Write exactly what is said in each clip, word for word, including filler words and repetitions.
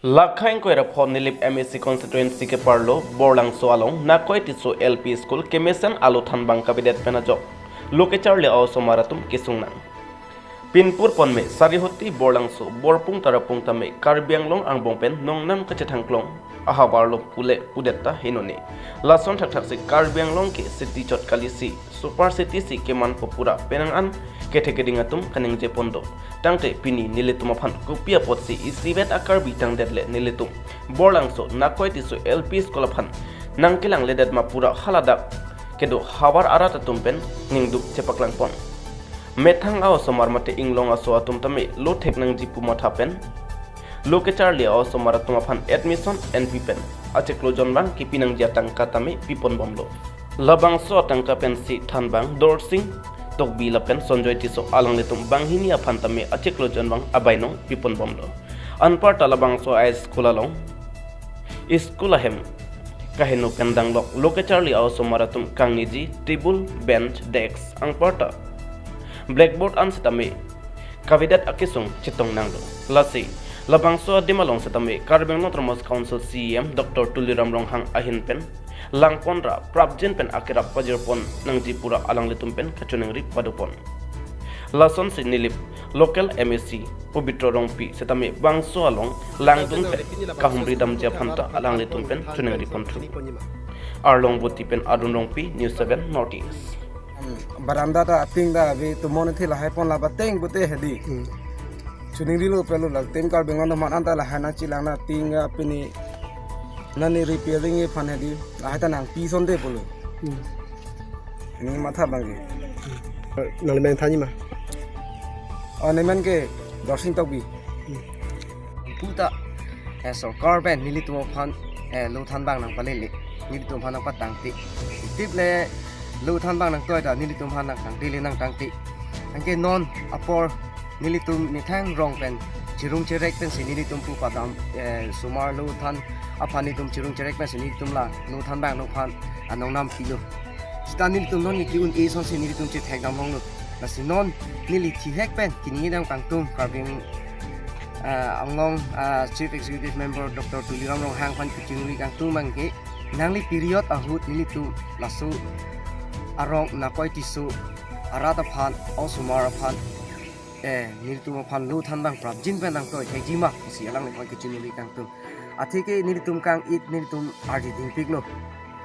Lakha ingkoi ra pho Nilip M A C constituency keparlo Borlangso along Nakoi Tisso L P School kemesen alo thanbang kavedet pen ajok lo kecharli a-osomar atum kesung nang. Pinpur ponme Sarihuti Borlangso Borpung Tarapung tame Karbi Anglong angbong pen nongnam kachethangklong ahavar lo pule pudet ta henone. Lason thakthaksi Karbi Anglong ke city chot kalisi, super city si kemanpo pura penang an kethe keding atum kaningje pon do. Tangte pini nelitum aphan kopi apotsi isivet a-Karbi tangdet le nelitum Borlangso Nakoi Tisso L P School aphan nangkelangledet ma pura haladak kedo havar arat atum pen ningduk chepaklang pon. Methang a-osomar mate inglong aso atum tame lo thek nangji pu matha pen lo kecharli a-osomar atum aphan admission enpi pen achiklo jonbang kepi nangji atangka tame pipon bomlo. Labangso atangka pensi thanbang Dorsing Tokbi lapen Sonjoy Tisso alanglitum banghini aphan tame achiklo jonbang abainong pipon bomlo. Anparta labangso a-school along school ahem kaheno pen danglok lo kecharli a-osomar atum kangniji table, bench, desk anparta blackboard an sitame kavedet akesung chetong nanglo. Lasi labangso adim along sitame Karbi Anglong Autonomous Council C E M Doctor Tuliram Ronghang ahin pen langpon ra prapjin pen akerap pajirpon nangji pura alanglitum pen kachiningri padopon. Lasonsi Nilip local M A C Pobitro Rongpi sitame bangso along langdun pen kahumri damji aphanta alanglitum pen chiningri ponthu. Arlong Boti pen Arun Rongpi, News seven North East. Baranda ta ating ta abi tumon ithi lahai pon laba teng pute hedi. Hmm. Chiningrilo pelo la tem Karbi Anglong amat anta lahai nangchelang na ting a pini nani repairing aphan hedi lahai ta nangpi sonte pulo. Hmm. Ini matha bangke. Nangli men thanji ma? Oh, nemen ke Dorsing Tokbi. Puta, eh, sorkar pen nelitum aphan, eh, lo thanbang nangpalele, nelitum aphan nangpatangte. Tip le lo thanbang nangtoi ta nelitum aphan nangtangte le nangtangte. Anke non apor nelitum methang rong pen chirung chirek pensi nelitum pu padam, eh, osomar lo than aphan nelitum chirung chirek pensi nelitum la lo thanbang lo aphan anong nam pilo. Sita nelitum non neli un-e asonsi nelitum chethek damlonglo. Lasi non neli thihek pen kini dam kangtung Karbi, ah, Anglong, ah, Chief Executive Member Doctor Tuliram Ronghang aphan kachiningri kangtung bangke nangli period ahut nelitum laso arong Nakoi Tisso arat aphan, osomar aphan, eh, nelitum aphan lo thanbang prapjin pen nangtoi thekji ma pusi alangliphan kachiningri kangtung. Atheke nelitum kang-it nelitum ardi dingpiklo.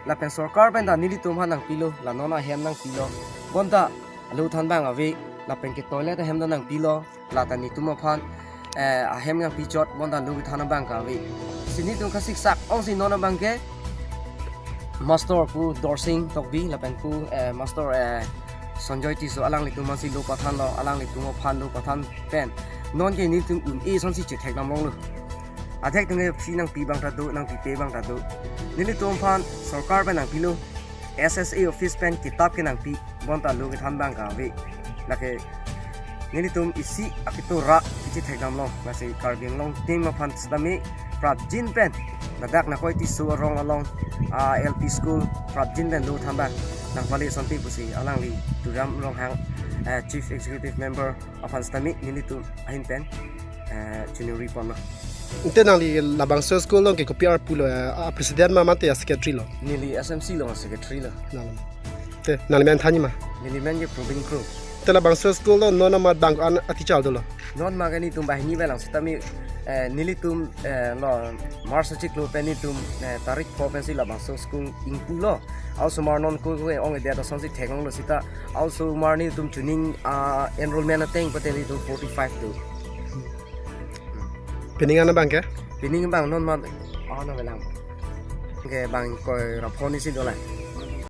Lapen sorkar pen ta nelitum aphan nangpilo, la non ahem nangpilo. Bonta lo thanbang ave, lapen ke toilet ahem ta nangpilo, la ta netum aphan, eh, ahem nangpi chot, bonta lo kethan abang ke ave. Si netum kasiksak ongsi non abangke Master pu Dorsing Tokbi, lapen pu, eh, Master, eh, Sonjoy Tisso alanglitum aphansi lo pathanlo, alanglitum aphan lo pathan pen nonke netum un-e asonsi chethek damlonglo. Athek tengke fee nangpi abang ta do, nangpipe abang ta do. Nelitum aphan sorkar pen nangpilo, S S A office pen kitap ke nangpi, bonta lo kethan abang ke ave. Lake nelitum isi akito ra kachethek damlong. Lasi Karbi Anglong team aphan sitame prapjin pen ladak Nakoi Tisso arong along, ah, L P school prapjin pen lo thanbang nangpale sonte pusi alangli Tuliram Ronghang, eh, Chief Executive Member aphan sitame nelitum ahin pen, eh, chiningri ponlo. Ante nangli labangso school along ke kopi arpu lo, eh, a-president ma mate a-secretary lo? Neli S M C along secretary lo. Nang. Te nangli men thanji ma? Neli men ke Probin Kro. Te labangso school along non amat bang an a-teacher dolo? Non ma ke netum banghini avelang sitame, eh, nelitum, eh, lo March achiklo pen netum, eh, tarik pho pensi labangso school ingpulo. Osomar non ko ko ong-edet asonsi theklonglo sita. Osomar netum chuning, ah, enrollment ateng pate netum forty-five do. Pining an abangke? Pining abang non ma, ah, non avelang. Ke bang ingkoi ra pho ni si dolang.